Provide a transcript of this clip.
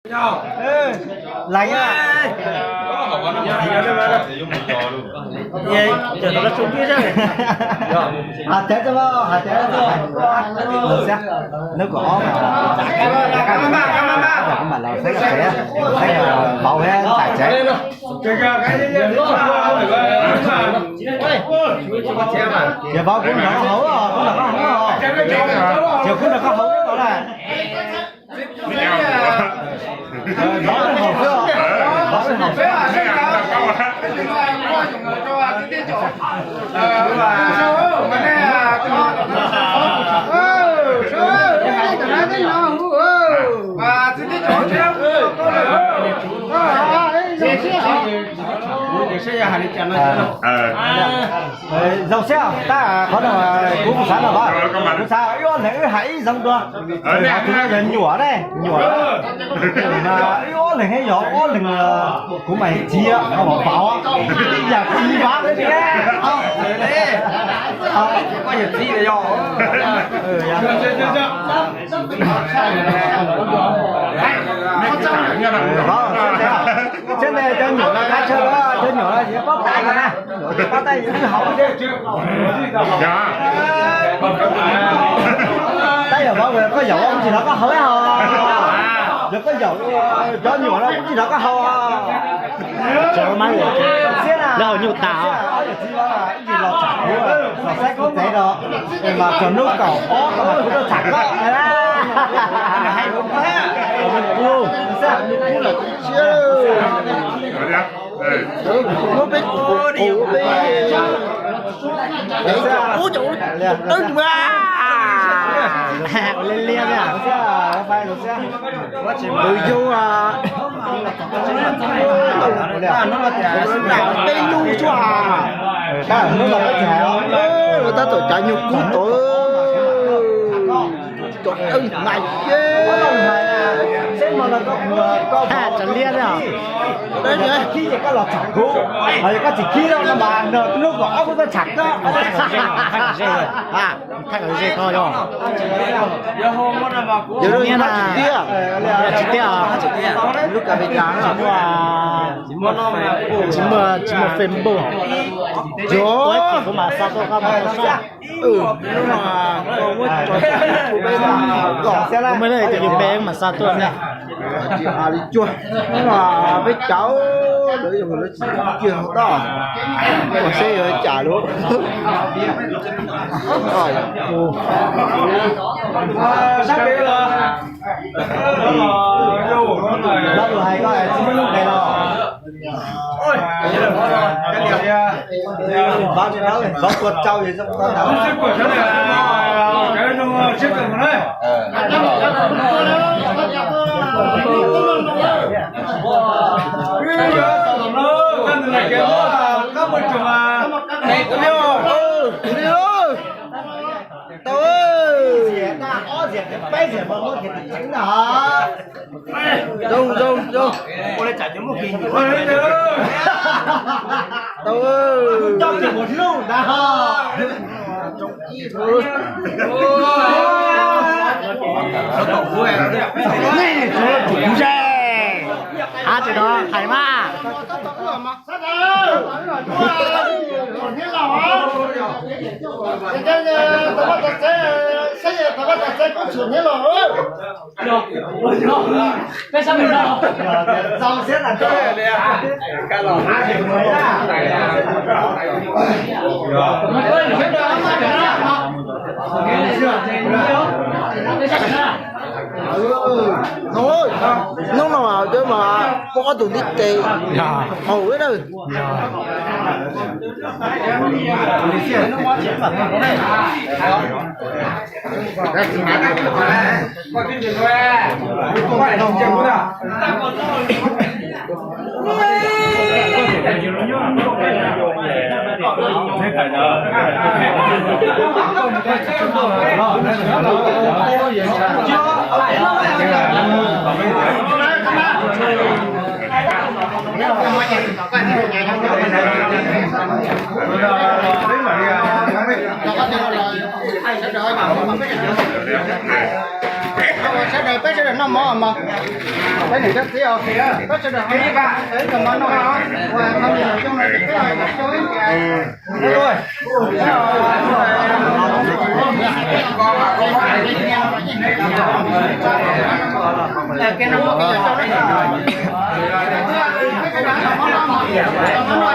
Lais, cawm tau lub tsum kiag. Has tias, has tias, hnub kaum ob mas, mas los saib tsev, saib vauv thiab ntxhais tsev. Ces vauv kuv nrog koj haus, kuv nrog koj haus, ces kuv nrog koj haus tau lawm. Zoo siab tab, qhov no kuv xav no, kuv xav wb ob leeg wb hais ib zoo dua. Tus no yog nyuam ne, nyuam. Wb ob leeg yog ob leeg, kuv mas txiv, vauv, yam txiv vauv thiab. Thiab ne, cov nyuam no kav tsij, cov nyuam no tsis paub tais na, paub tais wb haus. Tab yog vauv, koj yaum ua kuv tsis nrog koj haus os. Yog koj yaum cov nyuam no kuv tsis nrog koj haus. Lawv haus nyuj tas os. Los txog kuv tsev no, mas txog hnub kaum ob mas kuv tuaj txham koj. Muab peb qus peb ub cov ub tawb ua liab liab. Tus yau a, peb lub tsuaj. Tab tom cav nyuag kub tod. Cov dawb hais, tsev liab os. Khib ces koj los txog kuv, yog koj tsis khib no mas nws lub kaum ob kuv tuaj txham koj. Thaij kom ze koj yog. Yog lub tsis tiag, tsis tiag, lub kas pes cas, tsis muaj, tsis muaj Facebook. Yog kuv mas xa tuaj koj mas. Muaj leej twg yuav peb mas xa tuaj na. Tsis hais li cuag, peb cov lawv yog lawv tsis kiag toj, ua seb yuav cas lawm. Tau, ob ziam peb ziam mas muab kiag tim tsev na. Zoo zoo zoo. Ua li cas cov muaj kiag nyuam. Tau, coj kiag mus hlub ntag. Hab tsis no hais mas. Hnub no cov mas pom ob tug ntiv tes haus na. Sawv daws, peb sawv daws noj mov mog. Peb niam cov txiv os, peb sawv daws ho noj mov, ua ib qho me nyuam zoo no ces peb ho noj.